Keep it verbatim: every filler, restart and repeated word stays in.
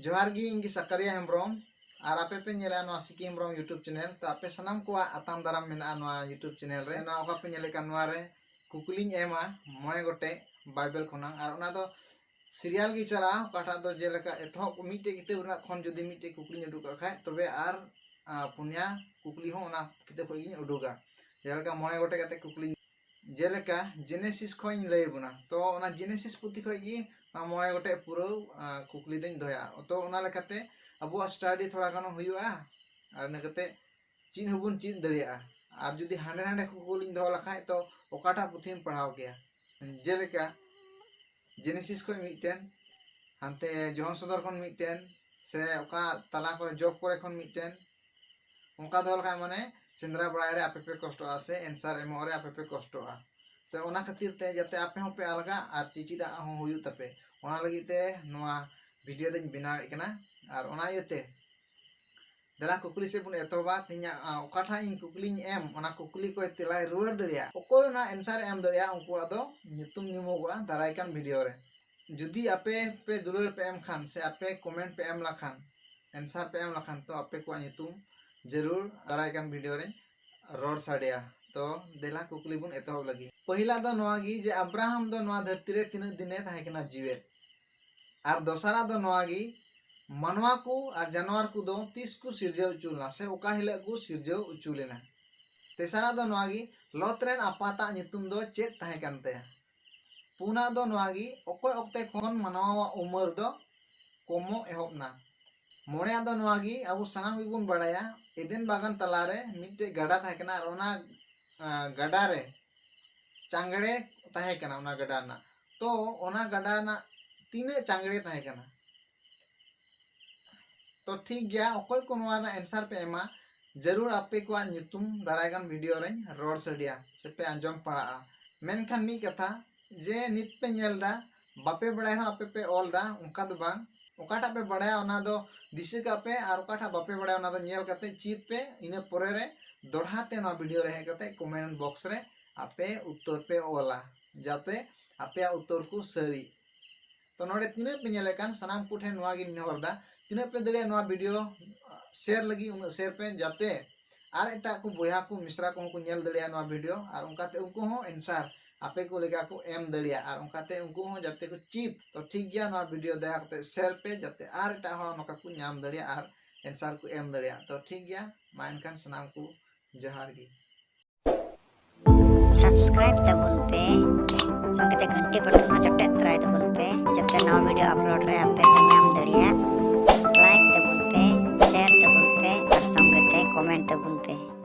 ᱡᱚᱦᱟᱨ ᱜᱮ, ᱤᱧ ᱜᱮ ᱥᱟᱠᱟᱨᱤᱭᱟ ᱦᱮᱢᱵᱨᱚᱢ᱾ ᱟᱨ ᱟᱯᱮ ᱯᱮ ᱧᱮᱞᱮᱫᱼᱟ ᱱᱚᱣᱟ ᱥᱤᱠᱤ ᱦᱮᱢᱵᱨᱚᱢ YouTube channel᱾ ᱛᱚ ᱟᱯᱮ ᱥᱟᱱᱟᱢ ᱠᱚᱣᱟᱜ ᱟᱛᱟᱝ ᱫᱟᱨᱟᱢ ᱢᱮᱱᱟᱜᱼᱟ ᱱᱚᱣᱟ YouTube channel ᱨᱮ᱾ ᱱᱚᱣᱟ ᱚᱠᱟ ᱯᱮ ᱧᱮᱞᱮᱫ ᱠᱟᱱ, ᱱᱚᱣᱟ ᱨᱮ ᱠᱩᱠᱞᱤᱧ ᱮᱢᱟ ᱢᱚᱬᱮ ᱜᱚᱴᱮᱡ ᱵᱟᱭᱵᱮᱞ ᱠᱷᱚᱱᱟᱝ, ᱟᱨ ᱚᱱᱟ ᱫᱚ serial ᱜᱮ ᱪᱟᱞᱟᱜᱼᱟ᱾ ᱚᱠᱟᱴᱟᱜ ᱫᱚ ᱡᱮᱞᱮᱠᱟ ᱮᱛᱚᱦᱚᱵ ᱢᱤᱫᱴᱮᱡ ᱠᱤᱛᱟᱹᱵ ᱨᱮᱱᱟᱜ ᱠᱷᱚᱱ ᱡᱩᱫᱤ ᱢᱤᱫᱴᱮᱡ ᱠᱩᱠᱞᱤᱧ ᱩᱰᱩᱠ ᱠᱟᱜ ᱠᱷᱟᱡ, ᱛᱚᱵᱮ ᱟᱨ ᱟᱨ ᱯᱩᱱᱭᱟ ᱠᱩᱠᱞᱤ ᱦᱚᱸ ᱚᱱᱟ ᱠᱤᱛᱟᱹᱵ ᱠᱷᱚᱱ ᱜᱤᱧ ᱩᱰᱩᱠᱟ᱾ ᱡᱮᱞᱮᱠᱟ ᱢᱚᱬᱮ ᱜᱚᱴᱮᱡ ᱠᱟᱛᱮ ᱠᱩᱠᱞᱤ, ᱡᱮᱞᱮᱠᱟ ᱡᱮᱱᱮᱥᱤᱥ ᱠᱷᱚᱱ ᱤᱧ ᱞᱟᱹᱭ ᱟᱵᱚᱱᱟ᱾ ᱛᱚ ᱚᱱᱟ ᱡᱮᱱᱮᱥᱤᱥ ᱯᱩᱛᱷᱤ ᱠᱷᱚᱱ ᱜᱮ ᱱᱚᱣᱟ ᱢᱚᱬᱮ ᱜᱚᱴᱮᱡ ᱯᱩᱨᱟᱹ ᱠᱩᱠᱞᱤ ᱫᱚᱧ ᱫᱚᱦᱚᱭᱟ᱾ ᱛᱚ ᱚᱱᱟ ᱞᱮᱠᱟᱛᱮ ᱟᱵᱚᱣᱟᱜ study ᱛᱷᱚᱲᱟ ᱜᱟᱱ ᱦᱚᱸ ᱦᱩᱭᱩᱜᱼᱟ, ᱟᱨ ᱤᱱᱟᱹ ᱠᱟᱛᱮ ᱪᱮᱫ ᱦᱚᱸᱵᱚᱱ ᱪᱮᱫ ᱫᱟᱲᱮᱭᱟᱜᱼᱟ᱾ ᱟᱨ ᱡᱩᱫᱤ ᱦᱟᱸᱰᱮ ᱱᱟᱸᱰᱮ ᱠᱩᱠᱞᱤᱧ ᱫᱚᱦᱚ ᱞᱮᱠᱷᱟᱡ, ᱛᱚ ᱚᱠᱟᱴᱟᱜ ᱯᱩᱛᱷᱤᱢ ᱯᱟᱲᱦᱟᱣ ᱠᱮᱭᱟ? ᱡᱮᱞᱮᱠᱟ ᱡᱮᱱᱮᱥᱤᱥ ᱠᱷᱚᱱ ᱢᱤᱫᱴᱮᱱ, ᱦᱟᱱᱛᱮ ᱡᱚᱦᱚᱱ ᱥᱚᱫᱚᱨ ᱠᱷᱚᱱ ᱢᱤᱫᱴᱮᱱ, ᱥᱮ ᱚᱠᱟ ᱛᱟᱞᱟ ᱠᱚᱨᱮ ᱡᱚᱵ ᱠᱚᱨᱮ ᱠᱷᱚᱱ ᱢᱤᱫᱴᱮᱱ, ᱚᱱᱠᱟ ᱫᱚᱦᱚ ᱞᱮᱠᱷᱟᱡ ᱢᱟᱱᱮ ᱥᱮᱸᱫᱽᱨᱟ ᱵᱟᱲᱟᱭ ᱨᱮ ᱟᱯᱮ ᱯᱮ ᱠᱚᱥᱴᱚᱜᱼᱟ, ᱥᱮ answer ᱮᱢᱚᱜ ᱨᱮ ᱟᱯᱮ ᱯᱮ ᱠᱚᱥᱴᱚᱜᱼᱟ᱾ ᱥᱮ ᱚᱱᱟ ᱠᱷᱟᱹᱛᱤᱨ ᱛᱮ ᱡᱟᱛᱮ ᱟᱯᱮ ᱦᱚᱸᱯᱮ ᱟᱞᱜᱟ ᱟᱨ ᱪᱮᱪᱮᱫᱟᱜ ᱦᱚᱸ ᱦᱩᱭᱩᱜ ᱛᱟᱯᱮ, ᱚᱱᱟ ᱞᱟᱹᱜᱤᱫ ᱛᱮ ᱱᱚᱣᱟ video ᱫᱚᱧ ᱵᱮᱱᱟᱣᱮᱫ ᱠᱟᱱᱟ᱾ ᱟᱨ ᱚᱱᱟ ᱤᱭᱟᱹᱛᱮ ᱫᱮᱞᱟ ᱠᱩᱠᱞᱤ ᱥᱮᱫ ᱵᱚᱱ ᱮᱛᱚᱦᱚᱵᱟ᱾ ᱛᱮᱦᱮᱧᱟᱜ ᱚᱠᱟᱴᱟᱜ ᱤᱧ ᱠᱩᱠᱞᱤᱧ ᱮᱢ, ᱚᱱᱟ ᱠᱩᱠᱞᱤ ᱠᱚᱭ ᱛᱮᱞᱟᱭ ᱨᱩᱣᱟᱹᱲ ᱫᱟᱲᱮᱭᱟᱜᱼᱟ, ᱚᱠᱚᱭ ᱚᱱᱟ answer ᱮ ᱮᱢ ᱫᱟᱲᱮᱭᱟᱜᱼᱟ, ᱩᱱᱠᱩᱣᱟᱜ ᱫᱚ ᱧᱩᱛᱩᱢ ᱧᱩᱢᱚᱜᱚᱜᱼᱟ ᱫᱟᱨᱟᱭ ᱠᱟᱱ video ᱨᱮ᱾ ᱡᱩᱫᱤ ᱟᱯᱮ ᱯᱮ ᱫᱩᱞᱟᱹᱲ ᱯᱮ ᱮᱢ ᱠᱷᱟᱱ, ᱥᱮ ᱟᱯᱮ comment ᱯᱮ ᱮᱢ ᱞᱮᱠᱷᱟᱱ, answer ᱯᱮ ᱮᱢ ᱞᱮᱠᱷᱟᱱ, ᱛᱚ ᱟᱯᱮ ᱠᱚᱣᱟᱜ ᱧᱩᱛᱩᱢ ᱡᱟᱹᱨᱩᱲ ᱫᱟᱨᱟᱭ ᱠᱟᱱ video ᱨᱮᱧ ᱨᱚᱲ ᱥᱟᱰᱮᱭᱟ᱾ ᱛᱚ ᱫᱮᱞᱟ ᱠᱩᱠᱞᱤ ᱵᱚᱱ ᱮᱛᱚᱦᱚᱵ ᱞᱟᱹᱜᱤᱫ᱾ ᱯᱟᱹᱦᱤᱞᱟᱜ ᱫᱚ ᱱᱚᱣᱟ ᱜᱮ ᱡᱮ ᱟᱵᱨᱟᱦᱟᱢ ᱫᱚ ᱱᱚᱣᱟ ᱫᱷᱟᱹᱨᱛᱤ ᱨᱮ ᱛᱤᱱᱟᱹᱜ ᱫᱤᱱᱮ ᱛᱟᱦᱮᱸ ᱠᱟᱱᱟ ᱡᱤᱣᱮᱫ? ᱟᱨ ᱫᱚᱥᱟᱨᱟᱜ ᱫᱚ ᱱᱚᱣᱟ ᱜᱮ, ᱢᱟᱱᱣᱟ ᱠᱚ ᱟᱨ ᱡᱟᱱᱣᱟᱨ ᱠᱚᱫᱚ ᱛᱤᱥ ᱠᱚ ᱥᱤᱨᱡᱟᱹᱣ ᱦᱚᱪᱚ ᱞᱮᱱᱟ, ᱥᱮ ᱚᱠᱟ ᱦᱤᱞᱳᱜ ᱠᱚ ᱥᱤᱨᱡᱟᱹᱣ ᱦᱚᱪᱚ ᱞᱮᱱᱟ? ᱛᱮᱥᱟᱨᱟᱜ ᱫᱚ ᱱᱚᱣᱟ ᱜᱮ, ᱞᱚᱛ ᱨᱮᱱ ᱟᱯᱟᱛᱟᱜ ᱧᱩᱛᱩᱢ ᱫᱚ ᱪᱮᱫ ᱛᱟᱦᱮᱸ ᱠᱟᱱ ᱛᱟᱭᱟ? ᱯᱩᱱᱟᱜ ᱫᱚ ᱱᱚᱣᱟ ᱜᱮ, ᱚᱠᱚᱭ ᱚᱠᱛᱮ ᱠᱷᱚᱱ ᱢᱟᱱᱣᱟᱣᱟᱜ ᱩᱢᱮᱨ ᱫᱚ ᱠᱚᱢᱚᱜ ᱮᱦᱚᱵ ᱮᱱᱟ? ᱢᱚᱬᱮᱭᱟᱜ ᱫᱚ ᱱᱚᱣᱟ ᱜᱮ, ᱟᱵᱚ ᱥᱟᱱᱟᱢ ᱜᱮᱵᱚᱱ ᱵᱟᱲᱟᱭᱟ, ᱮᱫᱮᱱ ᱵᱟᱜᱟᱱ ᱛᱟᱞᱟᱨᱮ ᱢᱤᱫᱴᱮᱡ ᱜᱟᱰᱟ ᱛᱟᱦᱮᱸ ᱠᱟᱱᱟ, ᱟᱨ ᱚᱱᱟ, ᱟᱸ, ᱜᱟᱰᱟ ᱨᱮ ᱪᱟᱝᱜᱲᱮ ᱛᱟᱦᱮᱸ ᱠᱟᱱᱟ᱾ ᱚᱱᱟ ᱜᱟᱰᱟ ᱨᱮᱱᱟᱜ, ᱛᱚ ᱚᱱᱟ ᱜᱟᱰᱟ ᱨᱮᱱᱟᱜ ᱛᱤᱱᱟᱹᱜ ᱪᱟᱝᱜᱲᱮ ᱛᱟᱦᱮᱸ ᱠᱟᱱᱟ? ᱛᱚ ᱴᱷᱤᱠ ᱜᱮᱭᱟ, ᱚᱠᱚᱭ ᱠᱚ ᱱᱚᱣᱟ ᱨᱮᱱᱟᱜ answer ᱯᱮ ᱮᱢᱟ, ᱡᱟᱹᱨᱩᱲ ᱟᱯᱮ ᱠᱚᱣᱟᱜ ᱧᱩᱛᱩᱢ ᱫᱟᱨᱟᱭ ᱠᱟᱱ video ᱨᱮᱧ ᱨᱚᱲ ᱥᱟᱰᱮᱭᱟ, ᱥᱮᱯᱮ ᱟᱸᱡᱚᱢ ᱯᱟᱲᱟᱜᱼᱟ᱾ ᱢᱮᱱᱠᱷᱟᱱ ᱢᱤᱫ ᱠᱟᱛᱷᱟ, ᱡᱮ ᱱᱤᱛ ᱯᱮ ᱧᱮᱞ ᱮᱫᱟ, ᱵᱟᱯᱮ ᱵᱟᱲᱟᱭ ᱨᱮᱦᱚᱸ ᱟᱯᱮ ᱯᱮ ᱚᱞ ᱮᱫᱟ, ᱚᱱᱠᱟ ᱫᱚ ᱵᱟᱝ᱾ ᱚᱠᱟᱴᱟᱜ ᱯᱮ ᱵᱟᱲᱟᱭᱟ ᱚᱱᱟ ᱫᱚ ᱫᱤᱥᱟᱹ ᱠᱟᱜ ᱯᱮ, ᱟᱨ ᱚᱠᱟᱴᱟᱜ ᱵᱟᱯᱮ ᱵᱟᱲᱟᱭᱟ ᱚᱱᱟ ᱫᱚ ᱧᱮᱞ ᱠᱟᱛᱮ ᱪᱮᱫ ᱯᱮ᱾ ᱤᱱᱟᱹ ᱯᱚᱨᱮ ᱨᱮ ᱫᱚᱲᱦᱟ ᱛᱮ ᱱᱚᱣᱟ video ᱨᱮ ᱦᱮᱡ ᱠᱟᱛᱮ comment box ᱨᱮ ᱟᱯᱮ ᱩᱛᱛᱚᱨ ᱯᱮ ᱚᱞᱟ, ᱡᱟᱛᱮ ᱟᱯᱮᱭᱟᱜ ᱩᱛᱛᱚᱨ ᱠᱚ ᱥᱟᱹᱨᱤ᱾ ᱛᱚ ᱱᱚᱰᱮ ᱛᱤᱱᱟᱹᱜ ᱯᱮ ᱧᱮᱞᱮᱫ ᱠᱟᱱ, ᱥᱟᱱᱟᱢ ᱠᱚᱴᱷᱮᱱ ᱱᱚᱣᱟ ᱜᱤᱧ ᱱᱮᱦᱚᱨ ᱮᱫᱟ, ᱛᱤᱱᱟᱹᱜ ᱯᱮ ᱫᱟᱲᱮᱭᱟᱜᱼᱟ ᱱᱚᱣᱟ video share ᱞᱟᱹᱜᱤᱫ ᱩᱱᱟᱹᱜ share ᱯᱮ, ᱡᱟᱛᱮ ᱟᱨ ᱮᱴᱟᱜ ᱠᱚ ᱵᱚᱭᱦᱟ ᱠᱚ ᱢᱤᱥᱨᱟ ᱠᱚᱦᱚᱸ ᱠᱚ ᱧᱮᱞ ᱫᱟᱲᱮᱭᱟᱜᱼᱟ ᱱᱚᱣᱟ video, ᱟᱨ ᱚᱱᱠᱟᱛᱮ ᱩᱱᱠᱩ ᱦᱚᱸ answer ᱟᱯᱮ ᱠᱚ ᱞᱮᱠᱟ ᱠᱚ ᱮᱢ ᱫᱟᱲᱮᱭᱟᱜᱼᱟ, ᱟᱨ ᱚᱱᱠᱟᱛᱮ ᱩᱱᱠᱩ ᱦᱚᱸ ᱡᱟᱛᱮ ᱠᱚ ᱪᱮᱫ᱾ ᱛᱚ ᱴᱷᱤᱠ ᱜᱮᱭᱟ, ᱱᱚᱣᱟ video ᱫᱟᱭᱟ ᱠᱟᱛᱮ share ᱯᱮ, ᱡᱟᱛᱮ ᱟᱨ ᱮᱴᱟᱜ ᱦᱚᱲ ᱱᱚᱝᱠᱟ ᱠᱚ ᱧᱟᱢ ᱫᱟᱲᱮᱭᱟᱜᱼᱟ ᱟᱨ answer ᱠᱚ ᱮᱢ ᱫᱟᱲᱮᱭᱟᱜᱼᱟ᱾ ᱛᱚ ᱴᱷᱤᱠ ᱜᱮᱭᱟ, ᱢᱟ ᱮᱱᱠᱷᱟᱱ ᱥᱟᱱᱟᱢ ᱠᱚ ᱡᱚᱦᱟᱨ ᱜᱮ᱾ Subscribe ᱛᱟᱵᱚᱱ ᱯᱮ, ᱥᱚᱸᱜᱮ ᱛᱮ ᱜᱷᱟᱱᱴᱤ button ᱦᱚᱸ ᱡᱚᱴᱮᱫ ᱛᱚᱨᱟᱭ ᱛᱟᱵᱚᱱ ᱯᱮ, ᱡᱟᱛᱮ ᱱᱟᱣᱟ video upload ᱨᱮ ᱟᱯᱮ ᱯᱮ ᱧᱟᱢ ᱫᱟᱲᱮᱭᱟᱜ᱾ Like ᱛᱟᱵᱚᱱ ᱯᱮ, share ᱛᱟᱵᱚᱱ ᱯᱮ ᱟᱨ ᱥᱚᱸᱜᱮ ᱛᱮ comment ᱛᱟᱵᱚᱱ ᱯᱮ᱾